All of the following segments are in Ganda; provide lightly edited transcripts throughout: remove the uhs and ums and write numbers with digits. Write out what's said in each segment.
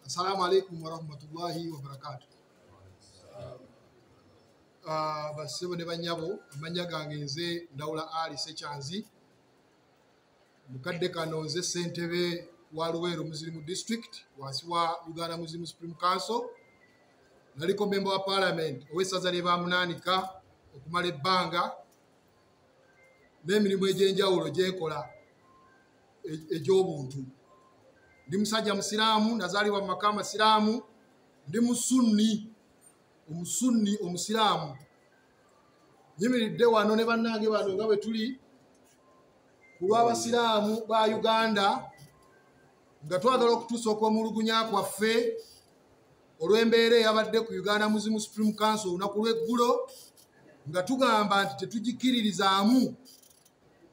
Assalamu alaikum warahmatullahi wabarakatuh. Bassebo ne bannyabo, amannya gange nze Ndawula Ali Ssekyanzi. Mukadde kano nze ssentebe wa Luweero Muslim District wansi wa Uganda Muslim Supreme Council. Naliko member wa Parliament ow'essaza ly'e Baamunaanika okumala ebbanga n'emirimu egy'enjawulo gye nkola egy'obuntu. Ndi musajja musiraamu, nazaalibwa mu maka amasiraamu, ndi musunni, omusunni omusiraamu. Nyimiridde wano ne bannange bano nga bwe tuli ku lw'abasiraamu ba Uganda nga twagala okutuusa okwemulugunya kwaffe olw'embeera eyabadde ku Uganda Muslim Supreme Council olunaku lw'eggulo, nga tugamba nti tetugikkiririzaamu,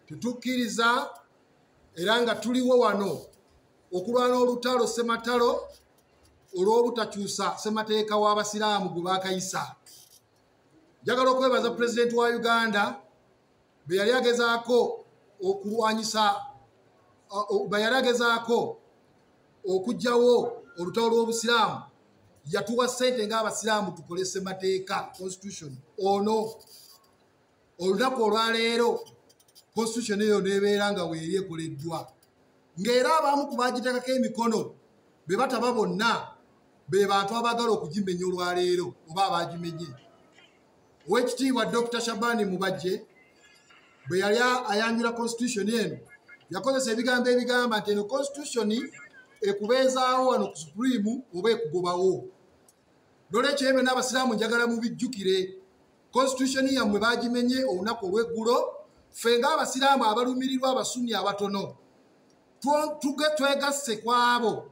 tetukkiriza, era nga tuliwo wano okulwana olutalo ssematalo olw'obutakyusa ssemateeka w'abasiraamu gwe baakayisa. Njagala okwebaza Pulezidenti wa Uganda bwe yali agezaako okulwanyisa, bwe yali agezaako okuggyawo olutalo lw'obusiraamu, yatuwa ssente ng'abasiraamu tukole ssemateeka constitution ono. Olunaku olwaleero constitution eyo n'ebeera nga weeri ekoleddwa, ng'era abamu ku baagiteekako emikono be bataba bonna be bantu abaagala okugimenya olwaleero oba abaagimenye. Oweekitiibwa Dr. Shabani Mubajje bwe yali ayanjula constitution eno yakozesa ebigambo ebigamba nti eno constitution ekubeezaawo wano ku Supreme oba ekugobawo. Nolwekyo ebyo n'abasiraamu njagala mubijjukire, constitution yammwe baagimenye olunaku olw'eggulo. Ffe ng'abasiraamu abalumirirwa abasunni abatono twegasse ku abo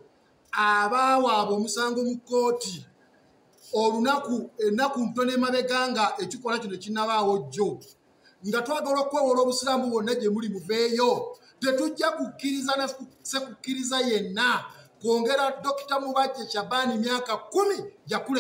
abaawaaba omusango mu kkooti olunaku ennaku ntono emabega nga ekikolwa kino kinnabaawo jjo, nga twagala okwewola obusiraamu bwonna gye muli muveeyo. Tetujja kukkiriza na sekukkiriza yenna kwongera Dr. Mubajje Shabani myaka 10 yakulembera.